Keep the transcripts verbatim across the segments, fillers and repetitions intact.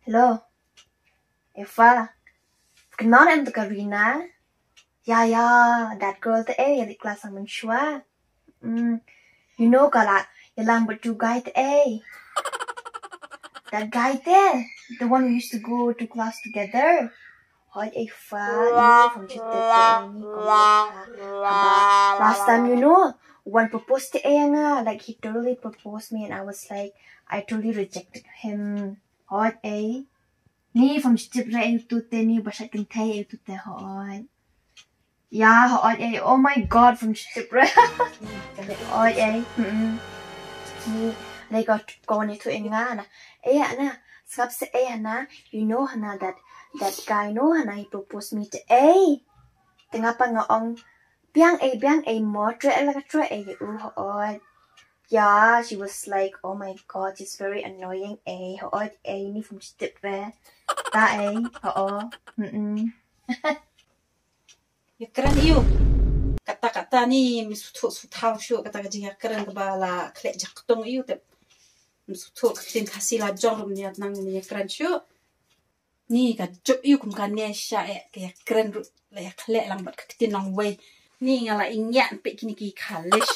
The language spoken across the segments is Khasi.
Hello. Eva. Kynmaw ne em tu ka Rina? Ya, ya, that girl te eh, ïa leit klas lang mynshuwa. Mm. You know ka la ïalam bad tu guy te eh. That guy te, the one we used to go to class together. Hooid Eva, ini from Chitip te ini. Last time, you know, one proposed te eh nga, like he totally proposed me and I was like, I totally rejected him. Hooid eh. Ni from Chitip re eh tu te ni ba shat kynthei eh tu te hooid. Ya, hooid eh. Oh my God, from Chitip re. Hooid eh. Mm-mm. Ni, like ko ni tu eh nga na. Eh na, sngap se eh na. You know na that, that guy no na he proposed me te eh. Te nga pat nga ong, biang eh, biang eh mo, treh la ka treh eh u hooid. Yeah, she was like, oh my God, she's very annoying eh, hooid eh, ni from Chitip re. Ta eh, hooid. Mm-mm. Ïakren ïa u. Kata kata ni, mi suthuh suthaw shuh kata ka jingïakren kaba la khleh jaktong ïa u te. Mi suthuh ka ktien Khasi la jong ruh mi ïa nang mi ïakren shuh. Ni ka juh ïa u kum kane sha eh ka ïakren ruh la ïakhleh lang bad ka ktien nongwei. Ni nga la ïngiah peit kine ki khalis.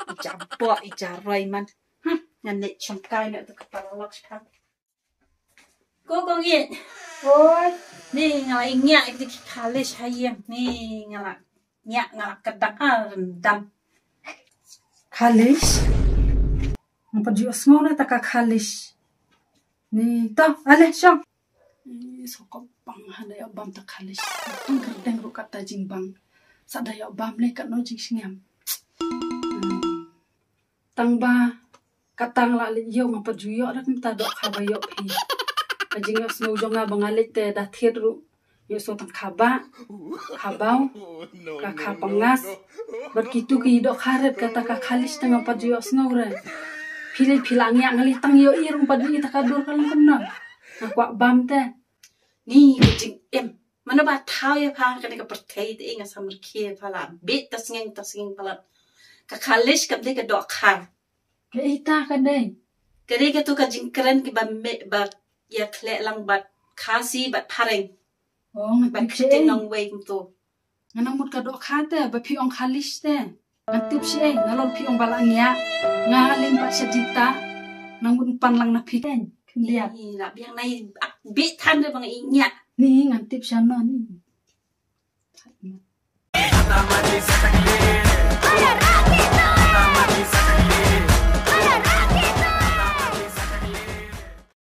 I jaboh i jaroi man. Hmm, ngan leit shongkai ne tu ka paralok shkang. Ko kong it. Oi. Ni nga la ïngiah ïa ki khalis ha ïing. Ni nga la ïngiah nga la kdang ar dam. Khalis. Nga pat ju ïohsngew na ta ka khalis. Ni to ale shong. Ni sokop bang hana ïoh bam ta khalis. Tang kerdeng ruh kata jingbang. Sa da ïoh bam le katno jingsngem. Hmm. Tang ba Katang la leit ïoh nga pat ju ïoh da kumta dohkha ba ïoh phi. Ka jingïohsngew jong nga ba nga leit te da thied ruh. Ïohsngew tang kha bah, kha baw, ka kha pangas. Bad kitu ki dohkha rit kata ka khalis te nga pat ju ïohsngew re. Phi leit phi la ngiah nga leit tang ïoh i ruh pat ju i ta ka dur ka long kumno. Nga kwah bam te. Ni ka jingim. Mano ba thaw ïa pha kane ka pyrthei te nga samrkhie pha la bit ta sngeng ta sngeng pha la. Ka khalis kam dei ka dohkha. Ka ita ka dei. Ka dei katu ka jingkren kiba me ba ïakhleh lang bad Khasi bad Phareng. Oh, nga bad tip Khristian seh. Nongwei kumtu. Nga nang mut ka dohkha te ba phi ong khalis te. Nga tip seh, nga long phi ong ba la ngiah. Nga lim pat sha jita. Nang mut pan lang na phi te. Khyndiat. Ni la biang nai ak bit than de ba nga ïngiah. Ni ngan tip sha no ni.